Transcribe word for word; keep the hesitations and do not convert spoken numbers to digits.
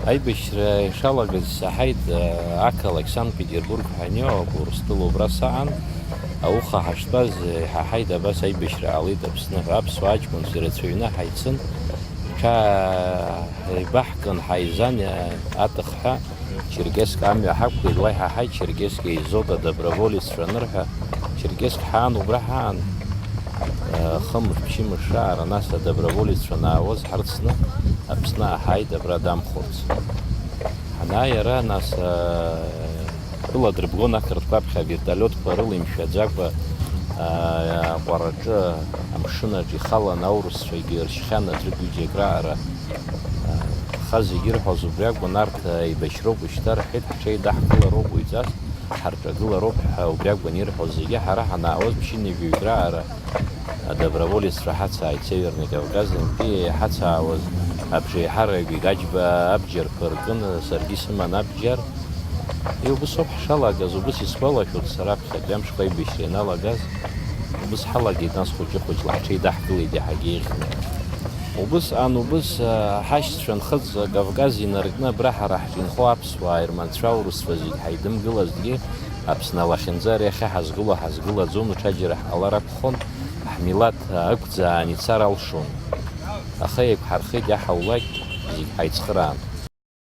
Аибашьра ишалагаз исаҳаит, ақалақь Санкт-Петербург ҳәа аниоуа, Урыстәыла убра саан, ауха ҳаштәаз иҳаҳаит, абас аибашьра ҟалеит Аԥсны ҳәа, аԥсуа аҷкәынцәа ирацәаҩны ҳаицын, ҽа еибаҳкын ҳаизан атыхҳәа, Черкесск амҩа ҳақәлеит, уа иҳаҳаит Черкесск еизода доброволеццәа анырҳәа, Черкесск ҳаан, убра ҳаан, хымш, ԥшьымш раара, нас адоброволеццәа анаауаз ҳрыцны Аԥсны ҳааит абра дамхәырц. Ҳанааи ара, нас, рыла дрыбгон ақырҭқәа аԥхьа авертолиотқәа рыла имшәаӡакәа, аҟәараҿы, амшынаҿ ихалан аурысцәагьы ршьхьан аӡәык-ҩыџьак раара. Аха зегьы ирҳәоз убри акәын, арҭ еибашьроуп, ушьҭа рҳәеит, ҳҽеидаҳкылароуп уаҩҵас, ҳарҿагылароуп ҳәа убри акәын ирҳәоз зегьы, ҳара ҳанаауаз ԥшьынҩажәаҩык раара. Адоброволеццәа ҳацааит Северный Кавказынтәи, иҳацаауаз абжеиҳарак Гаџьба абџьарқәа ркын, саргьы исыман абџьар. Иубыс ауп ҳшалагаз, убыс исгәалашәоит сара аԥхьатәи амшқәа аибашьра ианалагаз. Убыс ҳалагеит, нас хәыҷы-хәыҷла ҳҽеидаҳкылеит иаҳагьы еиӷьны. Убысҟан убыс, ҳашьцәа нхыҵ Кавказ инаркны абра ҳара ҳҿы инхо аԥсуаа, ерманцәа, аурысцәа зегь ҳаидымгылазҭгьы, Аԥсны алахьынҵа ари ахьы ҳазгыло ҳазгылаӡом, ҽаџьара ҳҟалар акәхон, ҳмилаҭ ықәӡаан ицар алшон. Аха еиқәҳархеит, иаҳаулак зегь ҳаицхыраан.